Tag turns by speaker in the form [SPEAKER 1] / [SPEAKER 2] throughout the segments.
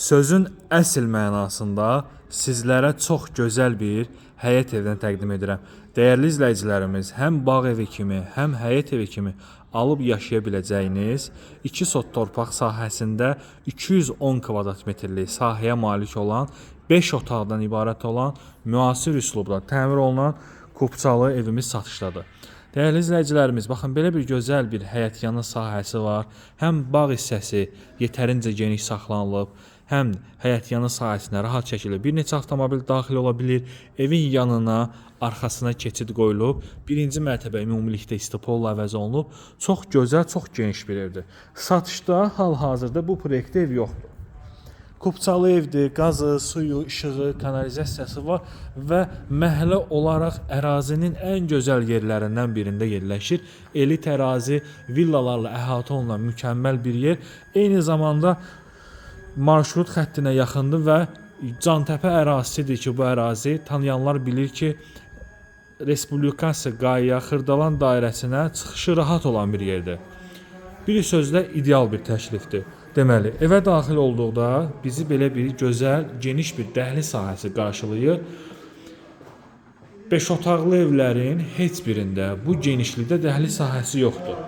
[SPEAKER 1] Sözün əsl mənasında sizlərə çox gözəl bir həyət evini təqdim edirəm. Dəyərli izləyicilərimiz, həm bağ evi kimi, həm həyət evi kimi alıb yaşaya biləcəyiniz 2 sot torpaq sahəsində 210 kvadrat metrlik sahəyə malik olan 5 otaqdan ibarət olan müasir üslubda təmir olunan kupçalı evimiz satışdadır. Dəyərli izləyicilərimiz, baxın belə bir gözəl bir həyətyanı sahəsi var. Həm bağ hissəsi yetərincə geniş saxlanılıb, həm həyətyanı sahəsinə rahat şəkildə bir neçə avtomobil daxil ola bilir. Evin yanına, arxasına keçid qoyulub. Birinci mərtəbə ümumilikdə istipolla əvəz olunub. Çox gözəl, çox geniş bir evdir. Satışda hal-hazırda bu proyektdə ev yoxdur. Kupçalı evdir, qazı, suyu, işığı, kanalizasiyası var və məhəllə olaraq ərazinin ən gözəl yerlərindən birində yerləşir. Elit ərazi, villalarla əhatə olunan mükəmməl bir yer. Eyni zamanda marşrut xəttinə yaxındır və Cantəpə ərazisidir ki, bu ərazi tanıyanlar bilir ki, Respublikası Qayaya Xırdalan dairəsinə çıxışı rahat olan bir yerdir. Bir sözlə ideal bir təklifdir. Deməli, evə daxil olduqda bizi belə bir gözəl, geniş bir dəhliz sahəsi qarşılayır. 5 otaqlı evlərin heç birində bu genişlikdə dəhliz sahəsi yoxdur.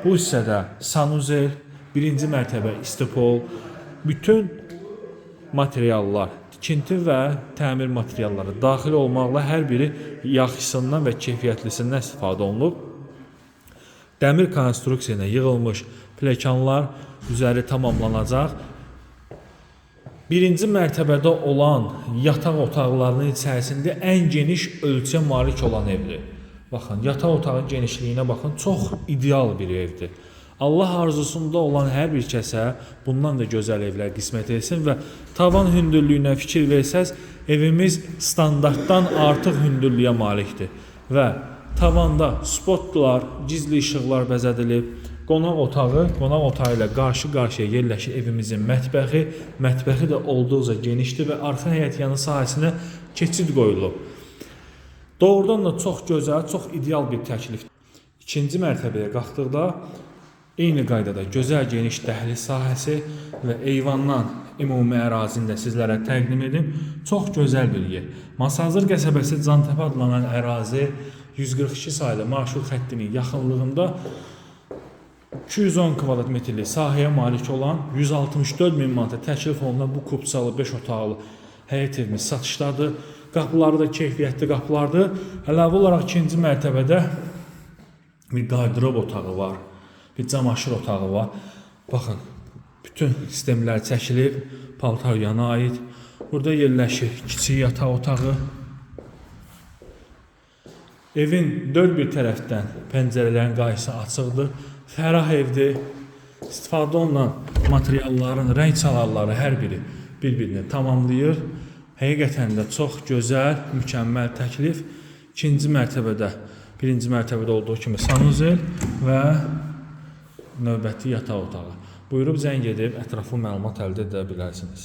[SPEAKER 1] Bu hissədə sanuzel, birinci mərtəbə istipol, bütün materiallar, tikinti və təmir materialları daxil olmaqla hər biri yaxşısından və keyfiyyətlisindən istifadə olunub. Dəmir konstruksiya ilə yığılmış pləkanlar üzəri tamamlanacaq. Birinci mərtəbədə olan yataq otaqlarının içərisində ən geniş ölçüyə malik olan evdir. Baxın, yataq otağının genişliyinə baxın, çox ideal bir evdir. Allah arzusunda olan hər bir kəsə bundan da gözəl evlər qismət etsin və tavan hündürlüyünə fikir versəz, evimiz standartdan artıq hündürlüyə malikdir və tavanda spotlar, gizli işıqlar bəzədilib. Qonaq otağı, qonaq otağı ilə qarşı-qarşıya yerləşir evimizin mətbəxi. Mətbəxi də olduqca genişdir və arxa həyətyanı sahəsinə keçid qoyulub. Doğrudan da çox gözəl, çox ideal bir təklifdir. İkinci mərtəbəyə qalxdıqda eyni qaydada gözəl geniş dəhliz sahəsi və eyvandan ümumi ərazini də sizlərə təqdim edim. Çox gözəl bir yer. Masazır qəsəbəsi Cantəpə adlanan ərazi 142 saylı marşrut xəttinin yaxınlığında 210 kvadrat metrlik sahəyə malik olan 164 min manata təklif olunan bu kupçalı 5 otaqlı həyət evimiz satışdadır. Qapıları da keyfiyyətli qapılardır. Əlavə olaraq ikinci mərtəbədə bir qardırob otağı var. Bir camaşır otağı var. Baxın, bütün sistemlər çəkilib, paltar yana aid. Burada yerləşir kiçik yataq otağı. Evin dörd bir tərəfdən pəncərələrin qarşısı açıqdır. Fərah evdir. İstifadə olunan materialların rəng çalarları hər biri bir-birini tamamlayır. Həqiqətən də çox gözəl, mükəmməl təklif. İkinci mərtəbədə, birinci mərtəbədə olduğu kimi sanuzel və növbəti yataq otağı. Buyurub zəng edib ətraflı məlumat əldə edə bilərsiniz.